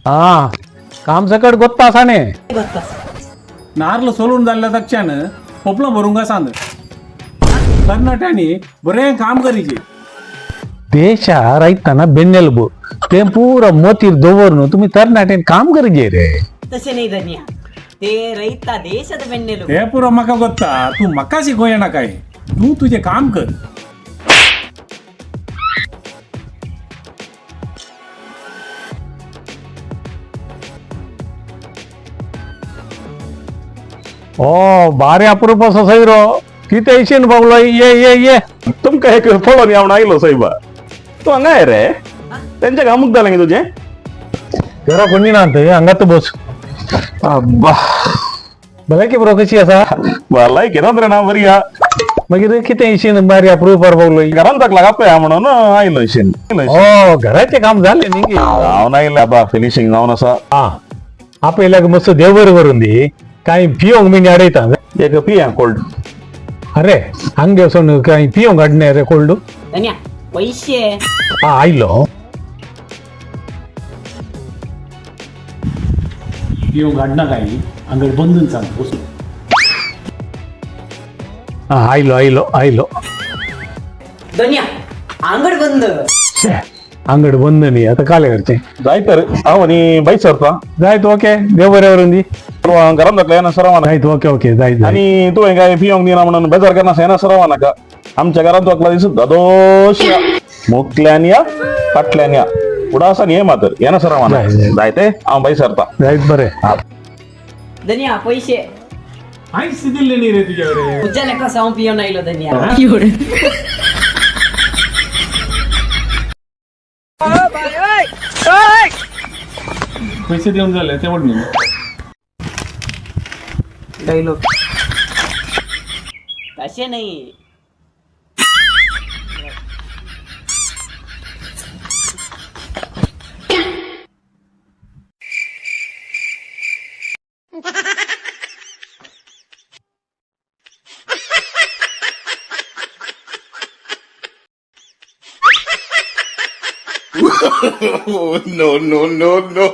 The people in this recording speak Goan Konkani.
हा काम सकट गोत्ता आसाने. नार्ल सोलून जाल्ल्या तक्षण पोपलो भरूंक आसा. तरणाट्यांनी बरें काम करीचे. ದೇಶ ರೈತನ ಬೆನ್ನೆಲುಬು. ते पूरा मोतीर दवरून तुम्ही तरणाट्यान काम करीजे रे. तशें न्ही धनिया, ते रयता देशात बेन्नेलू. हे पुरो म्हाका गोत्ता, तूं म्हाका शिकोय नाकाय, तूं तुजें काम कर. ओ भारी अप्रूप असो सैरो, कितें इशेन पावलो. ये ये ये. तुमकां एक पळोवन या म्हणून आयलो सायबा. तूं हांगा रे, तेंच्या कामूक जालें गे तुजें? घरा कोणी ना हांगात बस. अब्बा. भलायकी बरो कशी आसा? भलायकी रे ना बरी हा. मागीर कितें इशेन बारी अप्रूपार पावलो? घरान ताका लागप म्हणून आयलो इशेन. ओ घराचें काम जालें न्ही गे? जावन आयलें आबा, फिनिशींग जावन आसा. हा, आपल्याक मस्त देव बरोबर दी, कांय पियोंक बीन हाडयता. एक पिया कोल्ड. अरे हांगे वचून कांय पियोंक हाडणे रे कोल्ड. धनिया, पयशे. हा, आयलो. पिवंक हाडना काय, हांगर बंदून सांग बसून. हा, आयलो आयलो आयलो. धनिया, आंगड बंद. शे, अंगड बंद न्ही, आतां काले करचें? जाय तर हांव आनी बाय सरता. जायत, ओके, देव बरें व्हरून दी. घरान जातलें येना सरावा नाका. जायत, ओके ओके, जायत जायत. आनी तुवें काय पियोंक दिना म्हणून बेजार करना, येना सरावा नाका. आमच्या घरान तुका दीस दादोश या, मुकल्यान या फाटल्यान या, उडासान ये मातर येना सरावा नाका. जाय, जाय. जाय ते हांव बाय सरता. जायत, बरें. धनिया, पयशे. आयस दिल्ले न्ही रे तुज्या रे. तुज्या लेखा हांव पियोन आयलो धनिया. पयशे दिवन जाले ते व्हड न्ही. डायलॉग तशें न्ही. No, no, no, no.